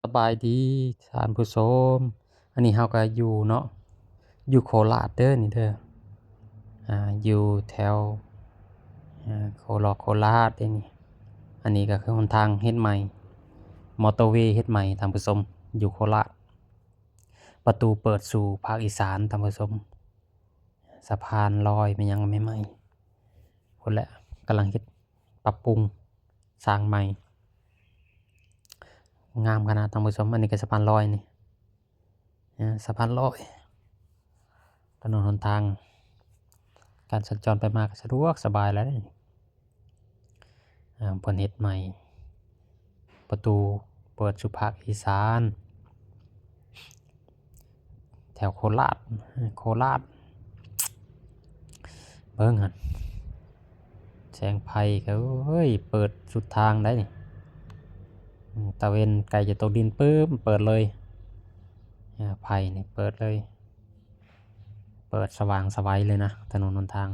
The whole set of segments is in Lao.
ສະບາຍດີທ່ານຜູ້ຊົມ, ອັນນີ້ເຮົາກໍຢູ່ເນາະ ຢູ່ໂຄລາດເດີນີ້ເດີ ອ່າ ຢູ່ແຖວ ອ່າ ໂຄລອກໂຄລາດເດ້ນີ້. ອັນນີ້ກໍຄືຫົນທາງເຮັດໃໝ່ ມໍເຕີເວເຮັດໃໝ່ທ່ານຜູ້ຊົມ ຢູ່ໂຄລາດ. ປະຕູເປີດສູ່ພາກອີສານທ່ານຜູ້ຊົມ. ສະພານລອຍແມ່ນຫຍັງໃໝ່ໆ ພຸ້ນແຫຼະ ກຳລັງເຮັດປັບປຸງສ້າງໃໝ່ ງາມຂະໜາດທ່ານຜູ້ຊົມ. ອັນນີ້ກໍສະພານລອຍນີ້ ສະພານລອຍ ຖະໜົນຫົນທາງ ການສັນຈອນໄປມາກໍສະດວກສະບາຍແລ້ວນີ້. ອ່າ ເພິ່ນເຮັດໃໝ່ ປະຕູເປີດສູ່ພາກອີສານ ແຖວໂຄລາດ ໂຄລາດ ເບິ່ງຫັ້ນ ແສງໄຟກໍ ເອີຍ ເປີດສຸດທາງໄດ໋ນີ້. ຕາເວັນໃກ້ຈະຕົກດິນປຶ້ມ ເປີດເລີຍ ອ່າ ໄຟນີ້ເປີດເລີຍ. ເປີດສະຫວ່າງສະໄຫວເລີຍນະ ຖະໜົນຫົນທາງ.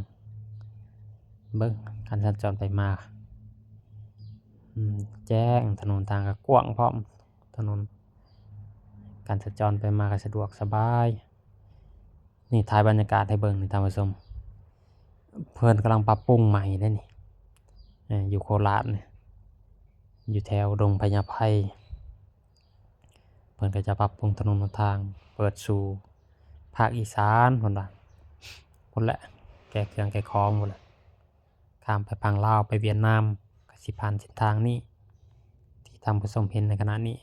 ເບິ່ງ ການສັນຈອນໄປມາ ອືມ ແຈ້ງ ຖະໜົນທາງກໍກວ້າງພ້ອມ ຖະໜົນ ການສັນຈອນໄປມາກໍສະດວກສະບາຍ. ນີ້ ຖ່າຍບັນຍາກາດໃຫ້ເບິ່ງນີ້ທ່ານຜູ້ຊົມ ເພິ່ນກຳລັງປັບປຸງໃໝ່ເດ້ນີ້ ເອີ ຢູ່ໂຄລາດນີ້ ຢູ່ແຖວດົງພະຍາໄພ. ເພິ່ນກໍຈະປັບປຸງຖະໜົນຫົນທາງ ເປີດສູ່ພາກອີສານ ເພິ່ນວ່າ ພຸ້ນແຫຼະ ແກ່ເຄື່ອງແກ່ຂອງ ພຸ້ນແຫຼະ ຂ້າມໄປຝັ່ງລາວ ໄປຫວຽດນາມ ກໍຊິຜ່ານເສັ້ນທາງນີ້ ທີ່ທ່ານຜູ້ຊົມເຫັນໃນຂະນະນີ້.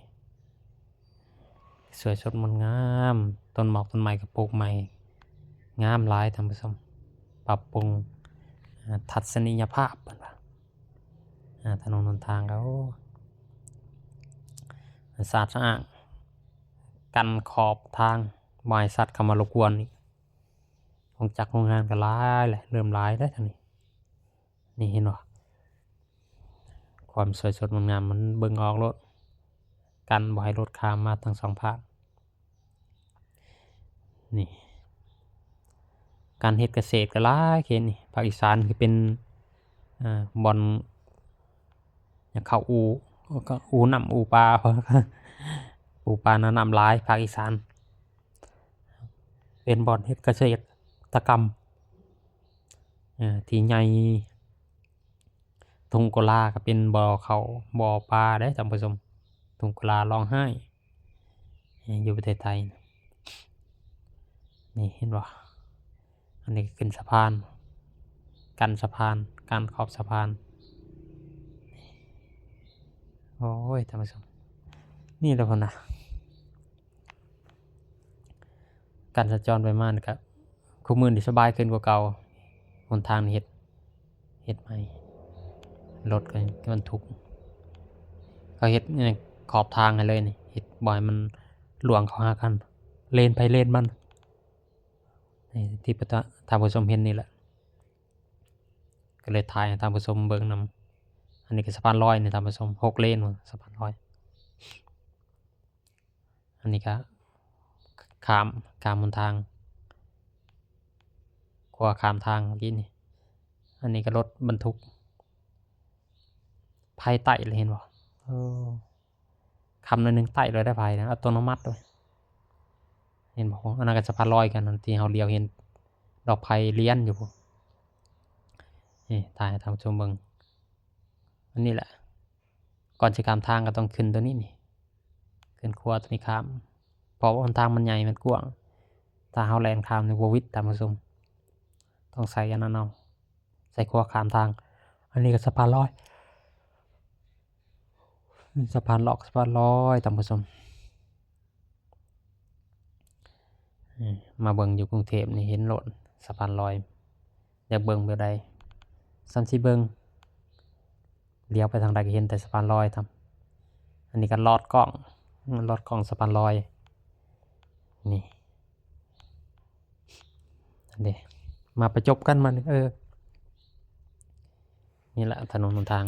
ສວຍສົດງົດງາມ ຕົ້ນໝອກຕົ້ນໄມ້ກໍປູກໃໝ່ ງາມຫຼາຍທ່ານຜູ້ຊົມ. ປັບປຸງ ອາ ທັດສະນີຍະພາບ ເພິ່ນວ່າ ອາ ຖະໜົນຫົນທາງກໍ ໂອ້ ສະອາດສະອ້າງ ກັນຂອບທາງ ບໍ່ໃຫ້ສັດເຂົ້າມາລົບກວນອີກ. ໂຮງຈັກໂຮງງານກໍຫຼາຍແຫຼະ ເລີ່ມຫຼາຍແລ້ວທາງນີ້. ນີ້ເຫັນບໍ່ ຄວາມສວຍສົດງົດງາມ ມັນເບິ່ງອອກໂລດ ກັນບໍ່ໃຫ້ລົດຂ້າມມາທັງສອງພາກ. ນີ້ ການເຮັດກະເສດກໍຫຼາຍເຂດນີ້ ພາກອີສານຄືເປັນ ອ່າ ບ່ອນ ຢາກເຂົ້າອູ່ ອູ່ນ້ຳອູ່ປາ ປູປາໜ້ານ້ຳຫຼາຍ ພາກອີສານ ເປັນບ່ອນເຮັດກະເສດຕະກຳ ເອີ ທີ່ໃຫຍ່. ທົ່ງໂກລາກໍເປັນບໍ່ເຂົ້າບໍ່ປາເດ້ທ່ານຜູ້ຊົມ ທົ່ງໂກລາຮ້ອງໄຫ້ ຢູ່ປະເທດໄທ. ນີ້ເຫັນບໍ່ ອັນນີ້ກໍຂຶ້ນສະພານ ກັນສະພານ ກັນຂອບສະພານ. ໂອ້ຍ ທ່ານຜູ້ຊົມ ນີ້ແຫຼະພຸ້ນນະ ການສັນຈອນໄປມານີ້ກະ ຄູ່ມື້ນີ້ສະບາຍຂຶ້ນກວ່າເກົ່າ. ຫົນທາງນີ້ເຮັດ ເຮັດໃໝ່ ລົດກໍບັນທຸກ ເຂົາເຮັດຂອບທາງໃຫ້ເລີຍນີ້ ເຮັດບໍ່ໃຫ້ມັນລ່ວງເຂົ້າຫາກັນ ເລນໃຜເລນມັນ. ນີ້ທີ່ທ່ານຜູ້ຊົມເຫັນນີ້ແຫຼະ ກໍເລີຍຖ່າຍໃຫ້ທ່ານຜູ້ຊົມເບິ່ງນຳ. ອັນນີ້ກໍສະພານລອຍນີ້ທ່ານຜູ້ຊົມ ຫົກເລນ ສະພານລອຍ. ອັນນີ້ກໍຂ້າມ ຂ້າມຫົນທາງ ຂົວຂ້າມທາງກີ້ນີ້. ອັນນີ້ກໍລົດບັນທຸກໄຟໄຕ້ເລີຍ ເຫັນບໍ່? ເອີ ຄ້ຳໜ້ອຍໜຶ່ງໄຕ້ເລີຍໄດ້ໄຟນະ ອັດຕະໂນມັດເລີຍ ເຫັນບໍ່? ອັນນັ້ນກໍສະພານລອຍກັນ ທີ່ເຮົາຫຼຽວເຫັນດອກໄຟລຽນຢູ່ພຸ້ນ. ນີ້ ຖ່າຍໃຫ້ທ່ານຜູ້ຊົມເບິ່ງ. ອັນນີ້ແຫຼະ ກ່ອນຊິຂ້າມທາງກໍຕ້ອງຂຶ້ນຕົວນີ້ນີ້ ຂຶ້ນຂົວຕົວນີ້ຂ້າມ ເພາະວ່າຫົນທາງມັນໃຫຍ່ ມັນກວ້າງ ຖ້າເຮົາແລ່ນຂ້າມນີ້ບໍ່ຫວິດທ່ານຜູ້ຊົມ ຕ້ອງໃສ່ອັນນັ້ນເອົາ ໃສ່ຂົວຂ້າມທາງ. ອັນນີ້ກໍສະພານລອຍ ສະພານລອກ ສະພານລອຍທ່ານຜູ້ຊົມ. ມາເບິ່ງຢູ່ກຸງເທບນີ້ເຫັນໂລດສະພານລອຍ ຢາກເບິ່ງແບບໃດ ສ່ຳຊິເບິ່ງ ຫຼຽວໄປທາງໃດກໍເຫັນແຕ່ສະພານລອຍທຳ. ອັນນີ້ກໍລອດກ້ອງ ລອດກ້ອງສະພານລອຍ ນີ້ ອັນເດ ມາປະຈົບກັນມາ ເອີ ນີ້ແຫຼະຖະໜົນຫົນທາງ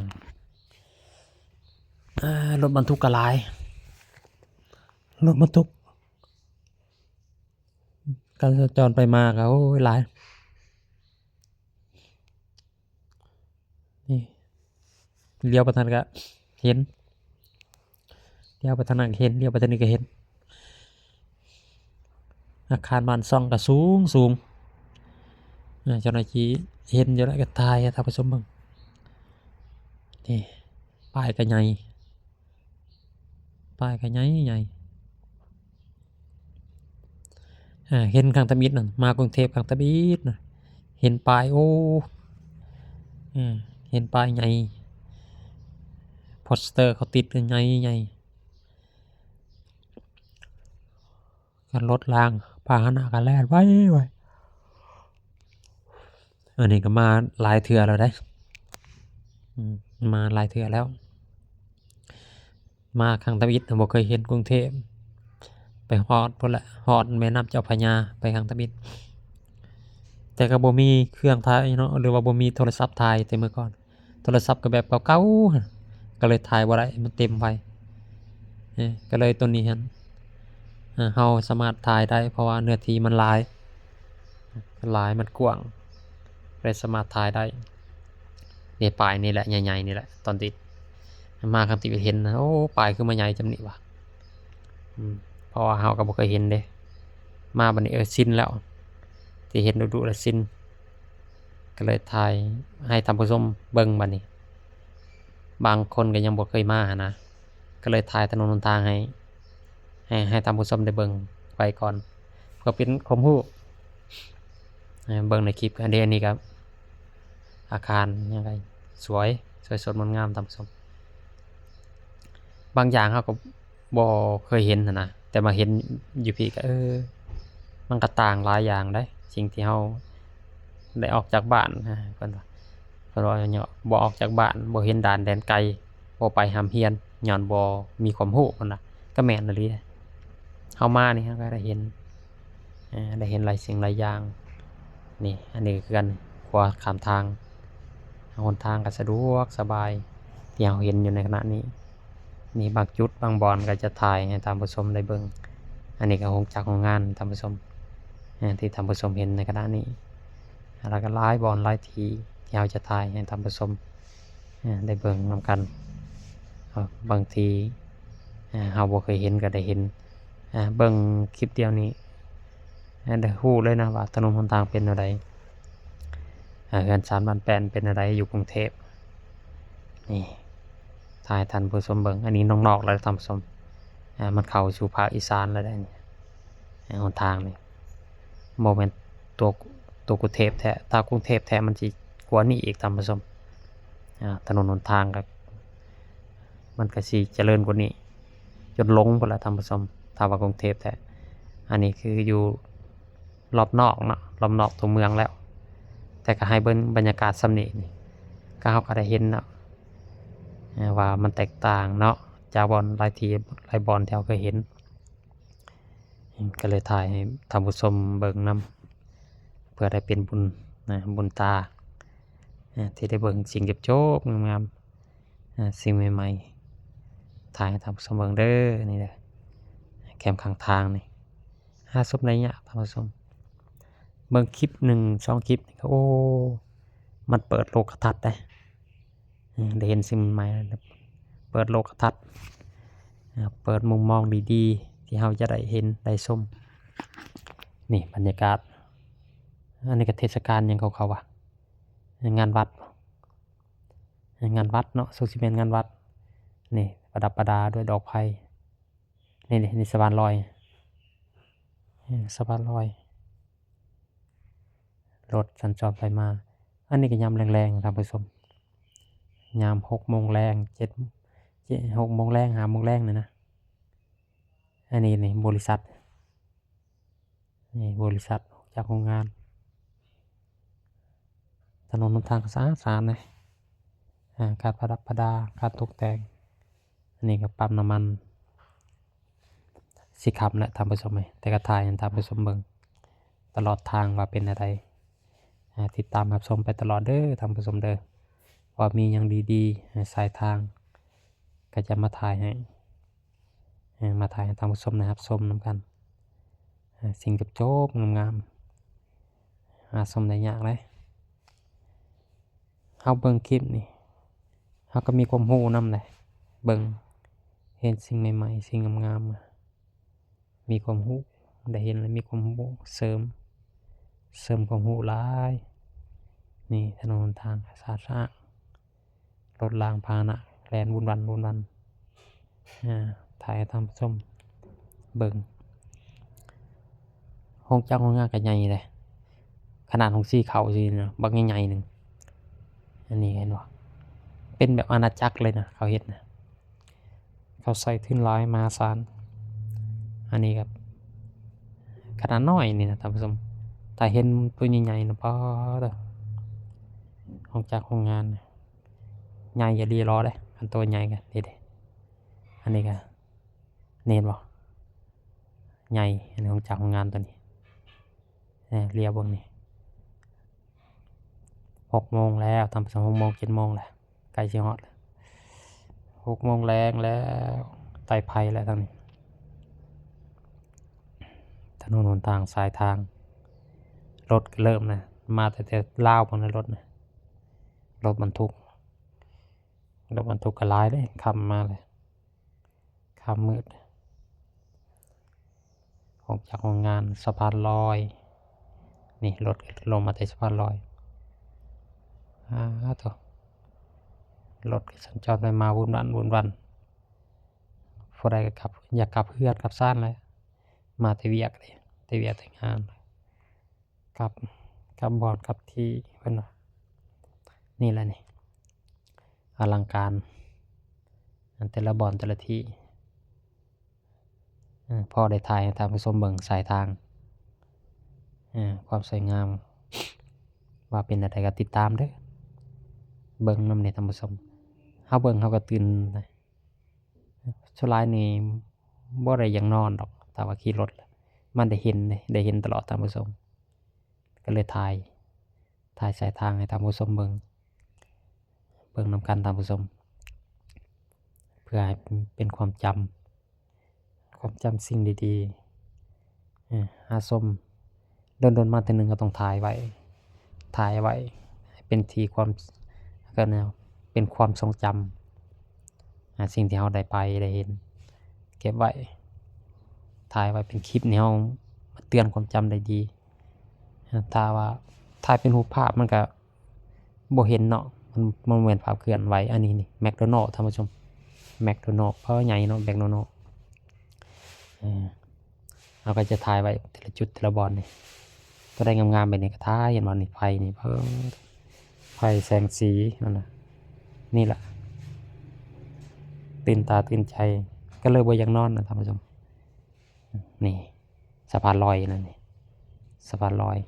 ເອີ ລົດບັນທຸກກໍຫຼາຍ ລົດບັນທຸກ ການສັນຈອນໄປມາກໍ ໂອ້ຍ ຫຼາຍ. ນີ້ ຫຼຽວບໍ່ທັນກະເຫັນ ລ້ຽວໄປທາງນັ້ນກໍເຫັນ, ລ້ຽວໄປທາງນີ້ກໍເຫັນ. ອາຄານບ້ານຊ່ອງກໍສູງໆ. ເຈົ້າໜ້າທີ່ເຫັນຢູ່ແລ້ວ ກໍຖ່າຍໃຫ້ທ່ານຜູ້ຊົມເບິ່ງ. ນີ້ ປ້າຍກໍໃຫຍ່, ປ້າຍກໍໃຫຍ່ໆ. ເອີ ເຫັນຄັ້ງທຳອິດນັ້ນ, ມາກຸງເທບຄັ້ງທຳອິດນະ, ເຫັນປ້າຍ, ໂອ້ ເອີ ເຫັນປ້າຍໃຫຍ່, ໂປສເຕີເຂົາຕິດໃຫຍ່ໆ. ຄັນລົດລາງພາຫະນະກໍແລ່ນໄວໆ. ອັນນີ້ກໍມາຫຼາຍເທື່ອແລ້ວເດ້. ອືມ ມາຫຼາຍເທື່ອແລ້ວ. ມາຄັ້ງທຳອິດ ບໍ່ເຄີຍເຫັນກຸງເທບ. ໄປຮອດພຸ້ນແຫຼະ, ຮອດແມ່ນ້ຳເຈົ້າພະຍາ, ໄປຄັ້ງທຳອິດ. ແຕ່ກໍບໍ່ມີເຄື່ອງຖ່າຍເນາະ, ຫຼືວ່າບໍ່ມີໂທລະສັບຖ່າຍແຕ່ເມື່ອກ່ອນ. ໂທລະສັບກໍແບບເກົ່າໆ ກໍເລີຍຖ່າຍບໍ່ໄດ້, ມັນເຕັມໄວ. ເອີ ກໍເລີຍຕົວນີ້ຫັ້ນ ເຮົາສາມາດຖ່າຍໄດ້ ເພາະວ່າເນື້ອທີ່ມັນຫຼາຍ, ຫຼາຍ, ມັນກວ້າງ, ເລີຍສາມາດຖ່າຍໄດ້. ນີ້ ປ້າຍນີ້ແຫຼະ ໃຫຍ່ໆ ນີ້ແຫຼະ, ຕອນທີ່ມາຄັ້ງທີ່ເຫັນນະ, ໂອ້ ປ້າຍຄືມາໃຫຍ່ຈຳນີ້ວະ. ອືມ ເພາະວ່າເຮົາກໍບໍ່ເຄີຍເຫັນເດ້, ມາບັດນີ້ ເອີ ຊິນແລ້ວ, ທີ່ເຫັນດຸໆ ແລ້ວຊິນ. ກໍເລີຍຖ່າຍໃຫ້ທ່ານຜູ້ຊົມເບິ່ງບັດນີ້. ບາງຄົນກໍຍັງບໍ່ເຄີຍມາຫັ້ນນະ, ກໍເລີຍຖ່າຍຖະໜົນຫົນທາງໃຫ້, ໃຫ້, ໃຫ້ທ່ານຜູ້ຊົມໄດ້ເບິ່ງໄວ້ກ່ອນ ເພື່ອເປັນຄວາມຮູ້. ເບິ່ງໃນຄລິບ ອັນນີ້, ອັນນີ້ກໍອາຄານຍັງໄງ ສວຍ, ສວຍສົດງົດງາມ ທ່ານຜູ້ຊົມ. ບາງຢ່າງເຮົາກໍບໍ່ເຄີຍເຫັນຫັ້ນນະ, ແຕ່ມາເຫັນຢູ່ພີ້ກໍ ເອີ ມັນກໍຕ່າງຫຼາຍຢ່າງໃດ໋, ສິ່ງທີ່ເຮົາໄດ້ອອກຈາກບ້ານ, ເພິ່ນວ່າ, ເພິ່ນວ່າເນາະ, ບໍ່ອອກຈາກບ້ານ, ບໍ່ເຫັນດ່ານແດນໄກ, ບໍ່ໄປຮ່ຳຮຽນ, ຍ້ອນບໍ່ມີຄວາມຮູ້, ເພິ່ນວ່າ. ກໍແມ່ນອີ່ຫຼີ, ເຮົາມານີ້ເຮົາກໍໄດ້ເຫັນ ເອີ ໄດ້ເຫັນຫຼາຍສິ່ງຫຼາຍຢ່າງ. ນີ້ ອັນນີ້ຄືກັນ, ຂົວຂ້າມທາງ, ຫົນທາງກໍສະດວກສະບາຍ ທີ່ເຮົາເຫັນຢູ່ໃນຂະນະນີ້. ນີ້ ບາງຈຸດບາງບ່ອນກໍຈະຖ່າຍໃຫ້ທ່ານຜູ້ຊົມໄດ້ເບິ່ງ. ອັນນີ້ກໍໂຮງຈັກໂຮງງານ ທ່ານຜູ້ຊົມ, ເອີ ທີ່ທ່ານຜູ້ຊົມເຫັນໃນຂະນະນີ້. ແລ້ວກໍຫຼາຍບ່ອນຫຼາຍທີ່ ທີ່ເຮົາຈະຖ່າຍໃຫ້ທ່ານຜູ້ຊົມ ເອີ ໄດ້ເບິ່ງນຳກັນ. ເອີ ບາງທີ ເອີ ເຮົາບໍ່ເຄີຍເຫັນກໍໄດ້ເຫັນ, ເອີ ເບິ່ງຄລິບດຽວນີ້ ເອີ ໄດ້ຮູ້ເລີຍນະວ່າຖະໜົນຫົນທາງເປັນແນວໃດ, ເຮືອນຊານບ້ານແປ້ນເປັນແນວໃດຢູ່ກຸງເທບ. ນີ້ ຖ່າຍໃຫ້ທ່ານຜູ້ຊົມເບິ່ງ. ອັນນີ້ນອກໆ ແລ້ວທ່ານຜູ້ຊົມ, ເອີ ມັນເຂົ້າສູ່ພາກອີສານແລ້ວເດ້ນີ້. ເອີ ຫົນທາງນີ້ບໍ່ແມ່ນຕົວ, ຕົວກຸງເທບແທ້, ຖ້າກຸງເທບແທ້ມັນຊິກວ່ານີ້ອີກທ່ານຜູ້ຊົມ. ອ່າ ຖະໜົນຫົນທາງກໍ ມັນກໍຊິຈະເລີນກວ່ານີ້ ຈົນຫຼົງພຸ້ນລະທ່ານຜູ້ຊົມ, ຖ້າວ່າກຸງເທບແທ້. ອັນນີ້ຄືຢູ່ລອບນອກເນາະ, ລອບນອກຕົວເມືອງແລ້ວ, ແຕ່ກໍໃຫ້ເບິ່ງບັນຍາກາດສ່ຳນີ້ ນີ້ກໍ ເຮົາກໍໄດ້ເຫັນເນາະ ວ່າມັນແຕກຕ່າງເນາະ ຈາກບ່ອນຫຼາຍທີ່ ຫຼາຍບ່ອນທີ່ເຮົາເຄີຍເຫັນ. ກໍເລີຍຖ່າຍໃຫ້ທ່ານຜູ້ຊົມເບິ່ງນຳ ເພື່ອໄດ້ເປັນບຸນນະ ບຸນຕາ ທີ່ໄດ້ເບິ່ງສິ່ງໂຈບໆ ງາມໆ ສິ່ງໃໝ່ໆ ຖ່າຍໃຫ້ທ່ານຜູ້ຊົມເບິ່ງເດີ. ນີ້ເດີ ແຄມຂ້າງທາງນີ້ ຫາຊົມໄດ້ຍາກທ່ານຜູ້ຊົມ. ເບິ່ງຄລິບໜຶ່ງສອງຄລິບນີ້ກໍ ໂອ້ ມັນເປີດໂລກກະທັດເດ້. ອືມ ໄດ້ເຫັນສິ່ງໃໝ່ ເປີດໂລກກະທັດ ເປີດມຸມມອງດີໆ ທີ່ເຮົາຈະໄດ້ເຫັນໄດ້ຊົມ. ນີ້ບັນຍາກາດ ອັນນີ້ກໍເທດສະການຫຍັງຂອງເຂົາວະ ງານວັດ ງານວັດເນາະ ສົງຊິແມ່ນງານວັດ. ນີ້ປະດັບປະດາດ້ວຍດອກໄຟ. ນີ້ ນີ້ ນີ້ສະພານລອຍ ສະພານລອຍ ລົດສັນຈອນໄປມາ. ອັນນີ້ກໍຍາມແລງໆ ທ່ານຜູ້ຊົມ ຍາມຫົກໂມງແລງ ເຈັດ ເຈັດ ຫົກໂມງແລງ ຫ້າໂມງແລງນີ້ນະ. ອັນນີ້ ນີ້ບໍລິສັດ ນີ້ບໍລິສັດ ຈາກໂຮງງານ. ຖະໜົນຫົນທາງກໍສະອາດໆ ເດ້ ອາ ການປະດັບປະດາ ການຕົກແຕ່ງ. ອັນນີ້ກໍປ້ຳນ້ຳມັນ ຊິຄ່ຳແລ້ວທ່ານຜູ້ຊົມເອີຍ ແຕ່ກໍຖ່າຍໃຫ້ທ່ານຜູ້ຊົມເບິ່ງຕະຫຼອດທາງວ່າເປັນແນວໃດ. ອາ ຕິດຕາມຮັບຊົມໄປຕະຫຼອດເດີທ່ານຜູ້ຊົມເດີ ວ່າມີຫຍັງດີໆ ໃນສາຍທາງ ກໍຈະມາຖ່າຍໃຫ້ ເອີ ມາຖ່າຍໃຫ້ທ່ານຜູ້ຊົມໄດ້ຮັບຊົມນຳກັນ. ເອີ ສິ່ງໂຈບໆ ງາມໆ ຫາຊົມໄດ້ຍາກເດ້. ເຮົາເບິ່ງຄລິບນີ້ ເຮົາກໍມີຄວາມຮູ້ນຳເດ້ ເບິ່ງ ເຫັນສິ່ງໃໝ່ໆ ສິ່ງງາມໆ ມີຄວາມຮູ້ ໄດ້ເຫັນແລ້ວມີຄວາມຮູ້ເສີມ ເສີມຄວາມຮູ້ຫຼາຍ. ນີ້ຖະໜົນຫົນທາງສະອາດສະອ້າງ ລົດລາງພາຫະນະແລ່ນວຸນວັນ ວຸນວັນ. ອາ ຖ່າຍໃຫ້ທ່ານຜູ້ຊົມເບິ່ງ ໂຮງຈັກໂຮງງານກໍໃຫຍ່ເດ້ ຂະໜາດໂຮງສີເຂົ້າຊີ້ນະ ບັກໃຫຍ່ໆໜຶ່ງ. ອັນນີ້ເຫັນບໍ່ ເປັນແບບອານາຈັກເລີຍນະ ເຂົາເຮັດນະ ເຂົາໃຊ້ທຶນຫຼາຍມະຫາສານ. ອັນນີ້ກໍຂະໜາດນ້ອຍນີ້ນະທ່ານຜູ້ຊົມ ຖ້າເຫັນໂຕໃຫຍ່ໆນະ ປາດ ໂຮງຈັກໂຮງງານ ໃຫຍ່ອີ່ຫຼີຫຼໍເດ້ ຄັນໂຕໃຫຍ່ກໍນີ້ເດ້. ອັນນີ້ກໍ ນີ້ເຫັນບໍ່ ໃຫຍ່ ອັນນີ້ໂຮງຈັກໂຮງງານໂຕນີ້. ເອີ ລຽວເບິ່ງນີ້ ຫົກໂມງແລ້ວທ່ານຜູ້ຊົມ ຫົກໂມງ ເຈັດໂມງແລ້ວ ໃກ້ຊິຮອດແລ້ວ ຫົກໂມງແລງແລ້ວ ໄຕ້ໄພແລ້ວທາງນີ້. ຖະໜົນຫົນທາງສາຍທາງ ລົດກໍເລີ່ມນະ ມາແຕ່ ແຕ່ລາວພຸ້ນນະ ລົດນະ ລົດບັນທຸກ ລົດບັນທຸກກໍຫຼາຍເດ້ ຄ່ຳມາແລ້ວ ຄ່ຳມືດ. ໂຮງຈັກໂຮງງານ ສະພານລອຍ ນີ້ລົດລົງມາແຕ່ສະພານລອຍ. ອາໂທ້ ລົດກໍສັນຈອນໄປມາວຸນວັນ ວຸນວັນ. ຜູ້ໃດກໍກັບ ຢາກກັບເຮືອນກັບຊານແຫຼະ ມາແຕ່ວຽກເດ້ ແຕ່ວຽກແຕ່ງານ ກັບ ກັບບ່ອນກັບທີ່ເພິ່ນວ່າ. ນີ້ແຫຼະນີ້ ອະລັງການ ອັນແຕ່ລະບ່ອນແຕ່ລະທີ່. ເອີ ພໍໄດ້ຖ່າຍໃຫ້ທ່ານຜູ້ຊົມເບິ່ງສາຍທາງ ເອີ ຄວາມສວຍງາມ ວ່າເປັນແນວໃດກໍຕິດຕາມເດີ ເບິ່ງນຳແດ່ທ່ານຜູ້ຊົມ. ເຮົາເບິ່ງເຮົາກໍຕື່ນ ສ່ວນຫຼາຍນີ້ບໍ່ໄດ້ຢາກນອນດອກ ຖ້າວ່າຂີ່ລົດ ມັນໄດ້ເຫັນເດ້ ໄດ້ເຫັນຕະຫຼອດທ່ານຜູ້ຊົມ. ກໍເລີຍຖ່າຍ ຖ່າຍສາຍທາງໃຫ້ທ່ານຜູ້ຊົມເບິ່ງ ເບິ່ງນຳກັນທ່ານຜູ້ຊົມ ເພື່ອໃຫ້ເປັນຄວາມຈຳ ຄວາມຈຳສິ່ງດີໆ ເອີ ຫາຊົມ ດົນໆມາເທື່ອໜຶ່ງກໍຕ້ອງຖ່າຍໄວ້ ຖ່າຍໄວ້ໃຫ້ເປັນທີ່ຄວາມ ກໍແນວເປັນຄວາມຊົງຈຳ ອາ ສິ່ງທີ່ເຮົາໄດ້ໄປໄດ້ເຫັນ ເກັບໄວ້ ຖ່າຍໄວ້ເປັນຄລິບນີ້ ເຮົາເຕືອນຄວາມຈຳໄດ້ດີ. ຖ້າວ່າຖ່າຍເປັນຮູບພາບມັນກະບໍ່ເຫັນເນາະ ມັນ ມັນບໍ່ແມ່ນພາບເຄື່ອນໄຫວ. ອັນນີ້ນີ້ McDonald ທ່ານຜູ້ຊົມ McDonald ເພາະໃຫຍ່ເນາະ McDonald. ເອີ ເຮົາກໍຈະຖ່າຍໄວ້ແຕ່ລະຈຸດແຕ່ລະບ່ອນນີ້ ໂຕໃດງາມໆແບບນີ້ກໍຖ່າຍ. ເຫັນບໍ່ນີ້ ໄຟນີ້ ເບິ່ງ ໄຟແສງສີ ນັ້ນນະ ນີ້ລະ ຕື່ນຕາຕື່ນໃຈ ກໍເລີຍບໍ່ຢາກນອນນະທ່ານຜູ້ຊົມ. ນີ້ ສະພານລອຍນັ້ນນີ້ ສະພານລອຍ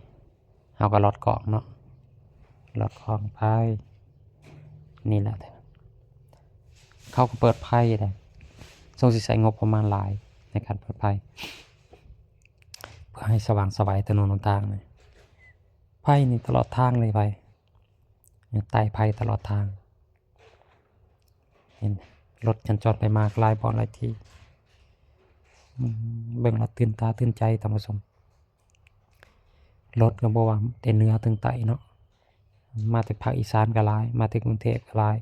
ເຮົາກໍລອດກ້ອງເນາະ ລອດກ້ອງໄປ ນີ້ແຫຼະ ເຂົາກໍເປີດໄຟໄດ້ ສົງຊິໃຊ້ງົບປະມານຫຼາຍໃນການເປີດໄຟ ເພື່ອໃຫ້ສະຫວ່າງສະໄຫວຖະໜົນຫົນທາງນີ້. ໄຟນີ້ຕະຫຼອດທາງເລີຍ ໄຟ ໃຕ້ໄຟຕະຫຼອດທາງ. ເຫັນລົດສັນຈອນໄປມາຫຼາຍບ່ອນຫຼາຍທີ່ ອືມ ເບິ່ງແລ້ວຕື່ນຕາຕື່ນໃຈທ່ານຜູ້ຊົມ. ລົດກໍບໍ່ວ່າແຕ່ເໜືອເຖິງໃຕ້ເນາະ ມາແຕ່ພາກອີສານກໍຫຼາຍ ມາແຕ່ກຸງເທບກໍຫຼາຍ.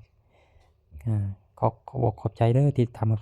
ອາ ຂໍຂອບອົກຂອບໃຈເດີທີ່ຕາມຮັບ